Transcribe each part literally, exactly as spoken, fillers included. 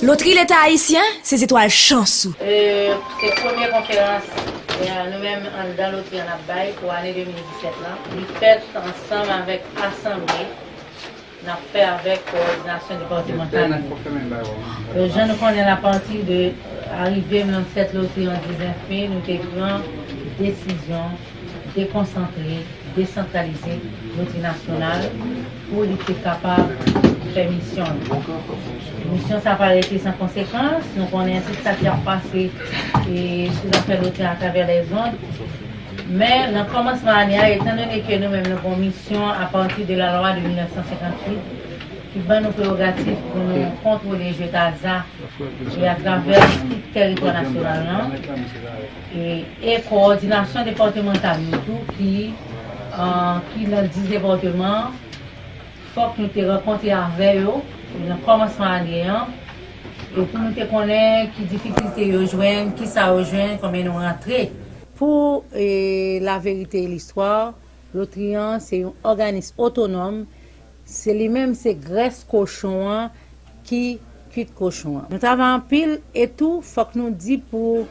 Lotri Leta Ayisyen, se zetwal chans ou. E, se premye konferans, e, nou menm anndan lotri an ap bay pou ane de mil disèt lan. Li fèt ansanm avèk asanble n ap fè avèk kowòdinasyon depatmantal yo. E, jan nou konnen, apati de arive m nan tèt lotri an diznèf me, nou te pran desizyon dekonsantre, desantralize lotri nasyonal pou li te kapab fè misyon l. Misyon sa pa rete san konsekans. Nou konnen tout sa ki ap pase e, sou zafè lotri atravè lèzond. Men, nan kòmansman ane a, etandone ke nou menm nou gen yon misyon apati de lalwa de mil nèf san senkantuit ki ban nou prerogatif pou nou kontwole jwèt aza e atravè tout tèritwa nasyonal lan. E, e kowòdinasyon depatmantal yo tou ki, e, ki nan dis depatman, fòk nou te rankontre avè yo nan kòmansman ane an, e pou nou te konnen ki difikilte yo jwenn, ki sa yo jwenn, konbyen nou rantre. Pou, e, laverite e listwa, lotri an se yon òganis otonòm, se li menm se grès kochon an ki kwit kochon an. Nou travay anpil e tou, fòk nou di pou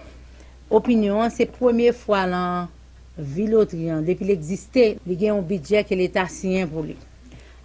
opinyon an, se premye fwa nan vi lotri an, depi l egziste, li gen yon bidjè ke Leta siyen pou li.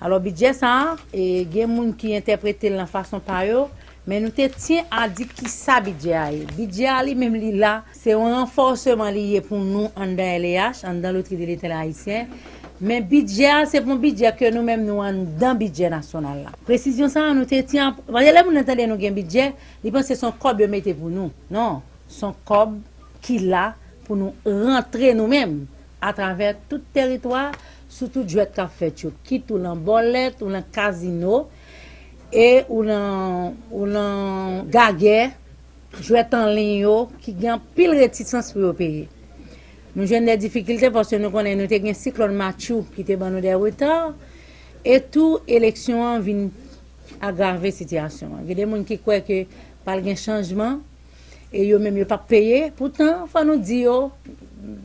Alò, bidjè sa a, e, gen moun ki entèprete l nan fason pa yo, men nou te tyen a di kisa bidjè a ye. Bidjè a li menm li la, se yon ranfòsman li ye pou nou anndan L E H, anndan Lotri de Leta Ayisyen. Men bidjè a, se pa yon bidjè ke nou menm nou anndan bidjè nasyonal la. Presizyon sa a, nou te tyen a, paske lè moun nan tande nou gen bidjè, li panse se yon kòb yo mete pou nou. Non, se yon kòb ki la pou nou rantre nou menm atravè tout tèritwa, sou tout jwèt k ap fèt yo, kit ou nan bòlèt, ou nan kazino, e ou nan, ou nan gagè, jwèt an liy yo, ki gen anpil retisans pou yo peye. Nou jwenn de difikilte paske nou konnen nou te gen siklòn Matthew ki te ban nou de reta, e tou eleksyon an vin agrave sitiyasyon an. Gen de moun ki kwè ke pral gen chanjman, e yo menm yo p ap peye. Poutan, fò nou di yo,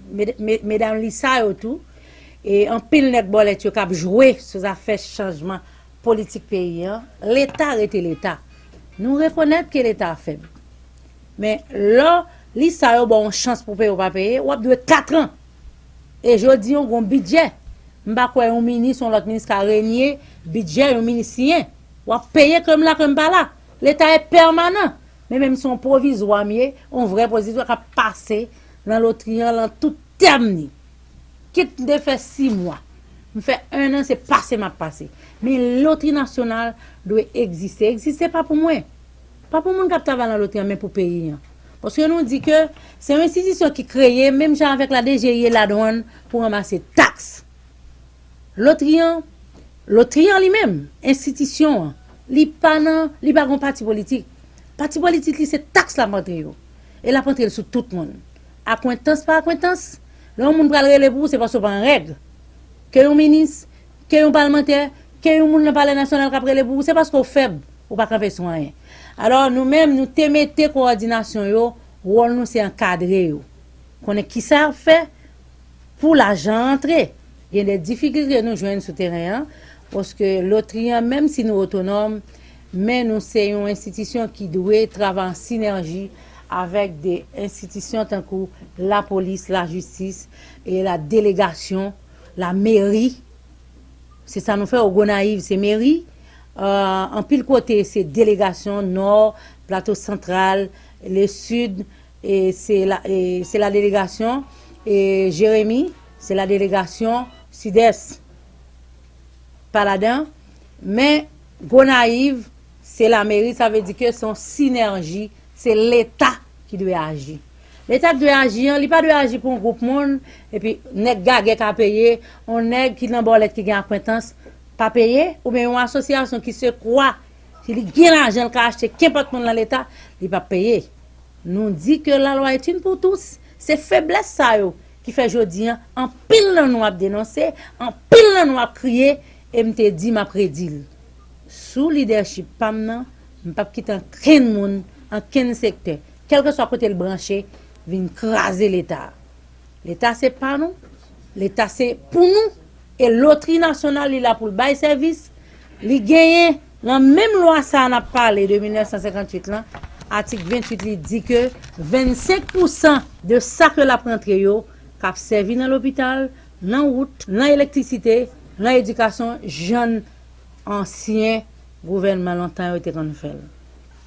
med- med- medam Lisa yo tou, e anpil nèg bòlèt yo k ap jwe sou zafè chanjman politik peyi an, Leta rete Leta. Nou rekonèt ke Leta fèb. Men lè Lisa yo ba w yon chans pou peye, ou pa peye, w ap dwe kat an. E jodi an, w gen yon bidjè. M pa kwè yon minis, yon lòt minis ka renye bidjè yon minis siyen. W ap peye ke m la, ke m pa la. Leta e pèmanan. Men menm si yon pwovizwa m ye, yon vrè pwovizwa k ap pase nan lotri an lan tout tèm ni. Kit m te fè sis mwa, m fè en an, se pase m ap pase. Men lotri nasyonal dwe egziste. Egziste pa pou mwen. Pa pou moun k ap travay nan lotri an, men pou peyi an. Paske nou di ke se yon enstitisyon ki kreye, menm jan avèk la D G I e ladwann, pou ranmase taks. Lotri an, lotri an li menm, enstitisyon an, li pa nan, li pa gon pati politik. Pati politik li se taks l ap antre yo. E l ap antre l sou tout moun. Akwentans pa akwentans, lè yon moun pral rele pou ou, se paske w pa an règ. Ke yon minis, ke yon palmantè, ke yon moun nan Palè Nasyonal k ap rele pou ou, se paske w fèb, ou pa kanpe sou anyen. Alò, nou menm, nou te mete kowòdinasyon yo, wòl nou se ankadre yo. Konnen kisa y ap fè, pou lajan an antre. Gen de difikilte nou jwenn sou teren an, paske lotri an, menm si nou otonòm, men nou se yon enstitisyon ki dwe travay an sinèji avèk de enstitisyon tankou lapolis, lajistis, e la delegasyon, la meri. Se sa nou fè, o Gonayiv, se meri. Euh, anpil kote, se delegasyon, Nò, Plato Santral, le Sid, e se la, e se la delegasyon, e Jeremi, se la delegasyon Sidès pa ladan, men Gonayiv, se lameri, sa vle di ke se yon sinèji, se Leta ki dwe aji. Leta ki dwe aji an, li pa dwe aji pou yon gwoup moun, epi nèg gagè ka peye, yon nèg ki nan bòlèt ki gen akwentans pa peye, oubyen yon asosyasyon ki se kwa, si li gen lajan, l ka achte kenpòt moun nan Leta, li p ap peye. Nou di ke la loi est une pour tous. Se feblès sa yo ki fè jodi an, anpil nan nou ap denonse, anpil nan nou ap kriye, e m te di m ap redi l. Sou lidèchip pa m nan, m p ap kite ankenn moun, ankenn sektè, kèlkeswa kote l branche, vin kraze Leta. Leta se pa nou, Leta se pou nou, e lotri nasyonal li la pou l bay sèvis, li genyen Nan menm lwa sa a n ap pale de mil nèf san senkantuit lan, atik venntuit li di ke vennsenk pousan de sa ke l ap rantre yo k ap sèvi nan lopital, nan wout, nan elektrisite, nan edikasyon, jan ansyen gouvènman lontan yo te konn fè l.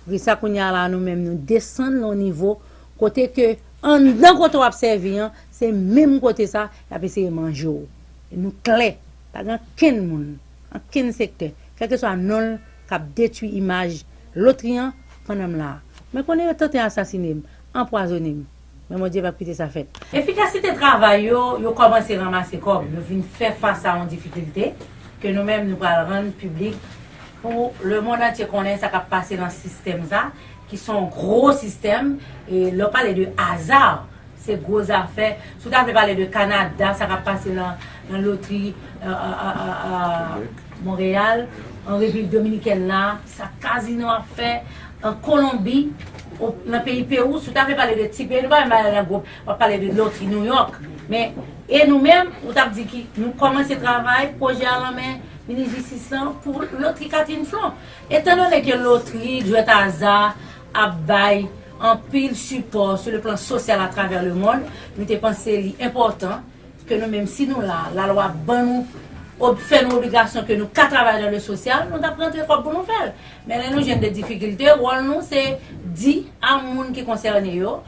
Poukisa kounye a la nou menm nou desann nan yon nivo kote ke anndan kote w ap sèvi an, se menm kote sa y ap eseye manje w. E nou klè, pa gen ankenn moun, ankenn sektè, kèlkeswa non l, k ap detwi imaj lotri an pandan m la a. Men konnen yo tante asasine m, anpwazonnen m. Men Bondye p ap kite sa fèt. Efikasite travay yo, yo kòmanse ranmase kòb, yo vin fè fas a yon difikilte ke nou menm nou pral rann piblik pou lemonn antye konnen sa k ap pase nan sistèm sa, ki se yon gwo sistèm, e lè w pale de aza, se gwo zafè. Si w ta vle pale de Kanada, sa k ap pase nan, nan lotri, euh, euh, euh, euh, euh, Monreyal, an Repiblik Dominikèn la, sa kazino ap fè, an Kolonbi, o, nan peyi Pewou, si w ta vle pale de ti peyi, nou pa menm pale nan gwo, w ap pale de lotri Nouyòk. Men, e nou menm, ou t ap di ki nou kòmanse travay, pwojè a nan men minis jistis lan pou lotri Catherine Flon. Etandone ke lotri, jwèt aza ap bay anpil sipò sou le plan sosyal atravè lemonn, nou te panse li enpòtan ke nou menm, si nou la, lalwa ban nou, ob-, fè nou obligasyon ke nou ka travay nan le sosyal, nou t ap rantre kòb pou nou fè l. Men lè nou jwenn de difikilte, wòl nou se di a moun ki konsène yo,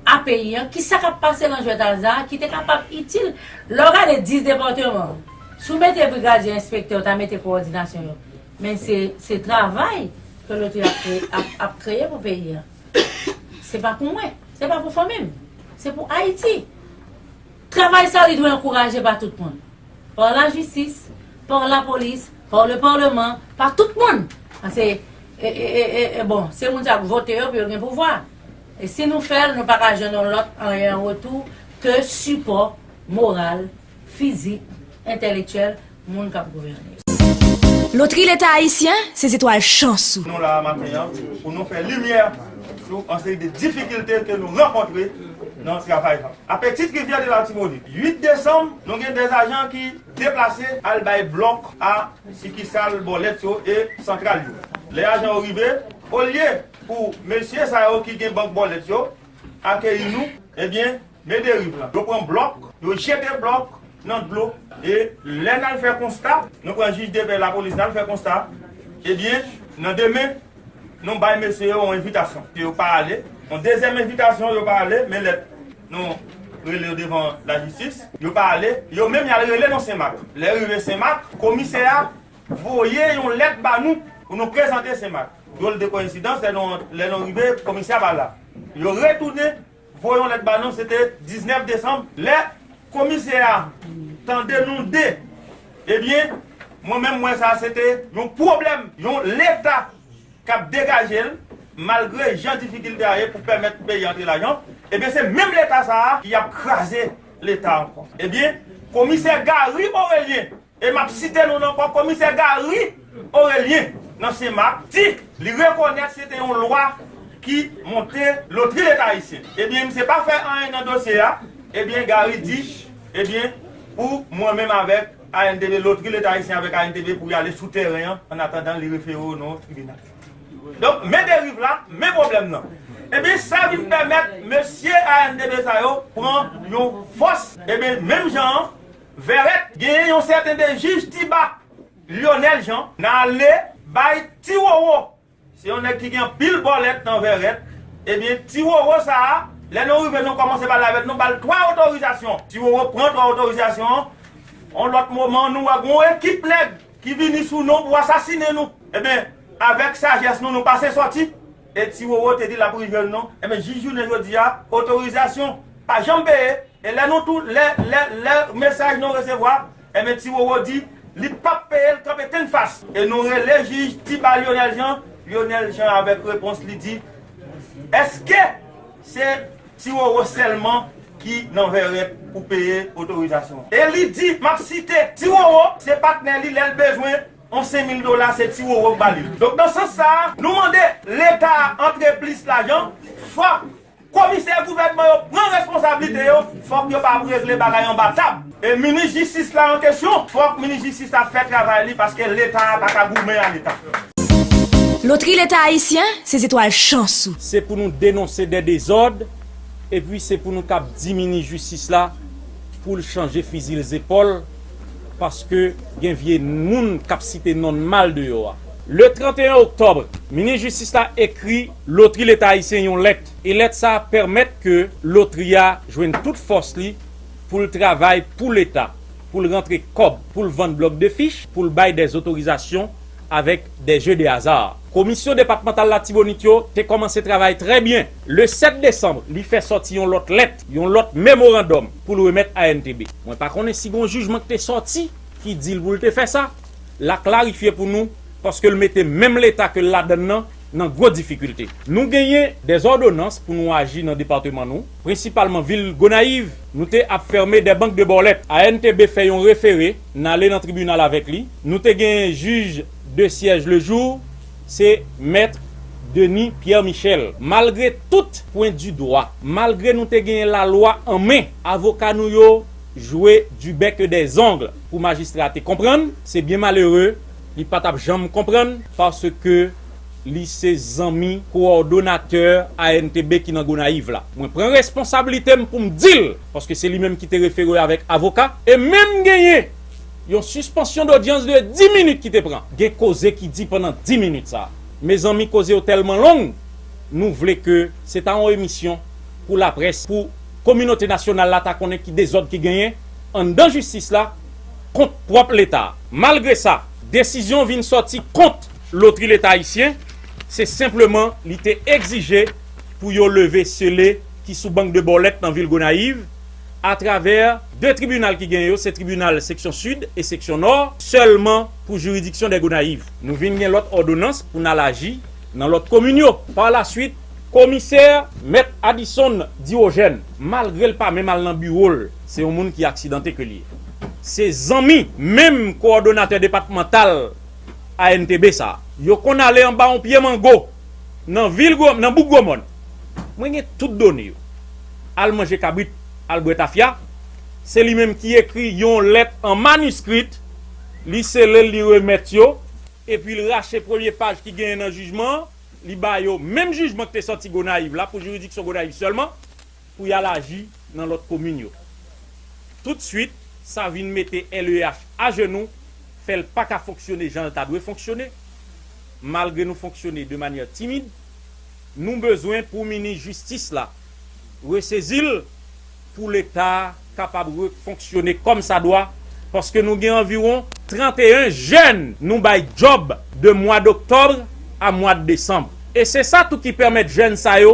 a peyi an, kisa k ap pase nan jwèt aza ki te kapab itil. Lè w gade dis depatman, si w mete brigadye enspektè, w ta mete kowòdinasyon yo. Men se, se travay ke lotri ap kre-, ap, ap kreye pou peyi an. Se pa pou mwen, se pa pou fanmi m, se pou Ayiti. Travay sa li dwe ankouraje pa tout moun. Par la justice, par la police, par le parlement, pa tout moun. Paske, e, e, e, e, e, bon, se moun sa k vote yo pou yo gen pouvwa. E si nou fè l, nou pa ka jwenn yon lòt anyen an retou ke sipò moral, fizik, entèlektyèl moun k ap gouvène yo. Lotri Leta Ayisyen, se zetwal chans ou. Nou la maten an pou nou fè limyè sou yon seri de difikilte ke nou rankontre nan travay la. A Petite Rivière de l'Artibonite, uit desanm, nou gen de ajan ki deplase al bay blòk a sikisal bòlèt yo e santral yo. Lè ajan yo rive, olye pou mesye sa yo ki gen bank bòlèt yo akeyi nou, ebyen, Mederive la, yo pran blòk, yo jete blòk nan dlo. E lè n al fè konsta, nou pran jij depè, lapolis, n al fè konsta, ebyen, nan demen, nou bay mesye yo yon envitasyon. Yo pa ale. Yon dezyèm envitasyon, yo pa ale, men lèt nou rele yo devan lajistis, yo pa ale. Yo menm, y al rele nou Senmak. Lè rive Senmak, komisè a voye yon lèt ba nou pou nou prezante Senmak. Drôle de coïncidence, lè nou, lè nou rive, komisè a pa la. Yo retounen voye yon lèt ba nou, se te diznèf desanm. Lè komisè a tande nou de, ebyen, mwen menm, mwen, sa se te yon pwoblèm, yon Leta k ap degaje l, malgre jan difikilte a ye pou pèmèt peyi antre lajan, ebyen, se menm Leta sa a ki ap kraze Leta ankò. Ebyen, komisè Gary Orélien, e m ap site non l ankò, komisè Gary Orélien nan Senmak di li rekonèt se te yon lwa ki monte lotri Leta ayisyen. Ebyen, misye pa fè anyen nan dosye a. Ebyen, Gary di, ebyen, pou mwen menm avèk A N T V, lotri Leta ayisyen avèk A N T V pou y ale sou teren an, an atandan li refere yo nan tribinal. Donk, men deriv la, men pwoblèm nan. Ebyen, sa vin pèmèt mesye A N T V sa yo pran yon fòs. Ebyen, menm jan an, Vèrèt, genyen yon sèten de jij Tiba, Lionel Jean, nan ale bay Ti Wowo. Se yon nèg ki gen anpil bòlèt nan Vèrèt. Ebyen, Ti Wowo sa a, lè nou rive, nou kòmanse pale avè l, nou ba l twa otorizasyon. Ti Wowo pran twa otorizasyon an. Yon lòt moman, nou wè gen yon ekip nèg ki vini sou nou pou asasinen nou. Ebyen, avèk sajès nou, nou pase sòti. E Ti Wowo te di l ap rive l non. Ebyen, jis jounen jodi a, otorizasyon pa janm peye. E lè nou tou, lè, lè, lè mesaj nou resevwa, ebyen, Ti Wowo di li p ap peye, l kanpe tennfas. E nou rele jij Tiba Lionel Jean. Lionel Jean, avèk repons, li di, èske se Ti Wowo sèlman ki nan Vèrèt pou peye otorizasyon an? E li di, m ap site, Ti Wowo, se patnè li, lè l bezwen yon senk mil dola, se Ti Wowo k ba li l. Donk, nan sans sa a, nou mande Leta a antre plis lajan, fòk komisè gouvènman yo pran responsablite yo, fòk yo pa ap regle bagay anba tab. E minis jistis la an kesyon, fòk minis jistis la fè travay li, paske Leta a pa ka goumen a Leta. Lotri Leta Ayisyen, se zetwal chans ou. Se pou nou denonse de dezòd, epi se pou nou kab di minis jistis la pou l chanje fizi l zepòl, paske gen vye moun k ap site non n mal deyò a. Le trannteyen oktòb, minis jistis la ekri Lotri Leta Ayisyen yon lèt, e lèt sa a pèmèt ke lotri a jwenn tout fòs li pou l travay pou Leta, pou l rantre kòb, pou l vann blòk de fich, pou l bay de otorizasyon avèk de jeux de hasard. Komisyon depatmantal Latibonit yo te kòmanse travay trè byen. Le sèt desanm, li fè sòti yon lòt lèt, yon lòt memorandòm pou l remèt A N T B. Mwen pa konnen si gen yon jijman ki te sòti ki di l pou l te fè sa. L a klarifye pou nou, paske l mete menm Leta ke l ladann nan nan gwo difikilte. Nou genyen de òdonans pou nou aji nan depatman nou, prensipalman vil Gonayiv. Nou te ap fèmen de bank de bòlèt. A N T B fè yon refere, n ale nan tribinal avèk li. Nou te genyen jij de syèj le jou, se mèt Denis Pierre Michel. Malgre tout pwen di dwa, malgre nou te genyen lalwa an men, avoka nou yo jwe du bec et des ongles pou majistra te konprann. Se byen malere, li pa t ap janm konprann, paske li se zanmi kowòdonatè A N T B ki nan Gonayiv la. Mwen pran responsablite m pou m di l, paske se li menm ki te refere avèk avoka, e menm genyen yon sispansyon dodyans de dis minit ki te pran. Gen koze ki di pandan dis minit sa a. Mezanmi, koze yo tèlman long, nou vle ke se ta yon emisyon pou laprès, pou kominote nasyonal la ta konnen ki dezòd ki genyen anndan jistis la kont pwòp Leta a. Malgre sa, desizyon vin sòti kont Lotri Leta Ayisyen, se senpleman li te egzije pou yo leve sele ki sou bank de bòlèt nan vil Gonayiv, atravè de tribinal ki genyen yo, se tribinal seksyon sid e seksyon nò, sèlman pou jiridiksyon de Gonayiv. Nou vin gen lòt òdonans pou n al aji nan lòt komin yo. Palaswit, komisè, mèt Adison Diwojèn, malgre l pa menm al nan biwo l, se yon moun ki aksidante ke l ye. Se zanmi menm kowòdonatè depatmantal A N T B sa a. Yo konn ale anba yon pye mango nan vil Gwo, nan bouk Gwomòn. Mwen gen tout done yo. Al manje kabrit, al bwè tafya. Se li menm ki ekri yon lèt an maniskri, li sele l, li remèt yo, epi l rache premye paj ki genyen nan jijman an, li ba yo menm jijman ki te sòti Gonayiv la, pou jiridiksyon Gonayiv sèlman, pou y al aji nan lòt komin yo. Toutswit, sa vin mete L E H ajenou, fè l pa ka fonksyone jan l ta dwe fonksyone. Malgre nou fonksyone de manyè timid, nou bezwen pou minis jistis la resezi l pou Leta a kapab refonksyone kòmsadwa, paske nou gen anviwon trannteyen jèn nou bay djòb de mwa doktòb a mwa desanm. E se sa tou ki pèmèt jèn sa yo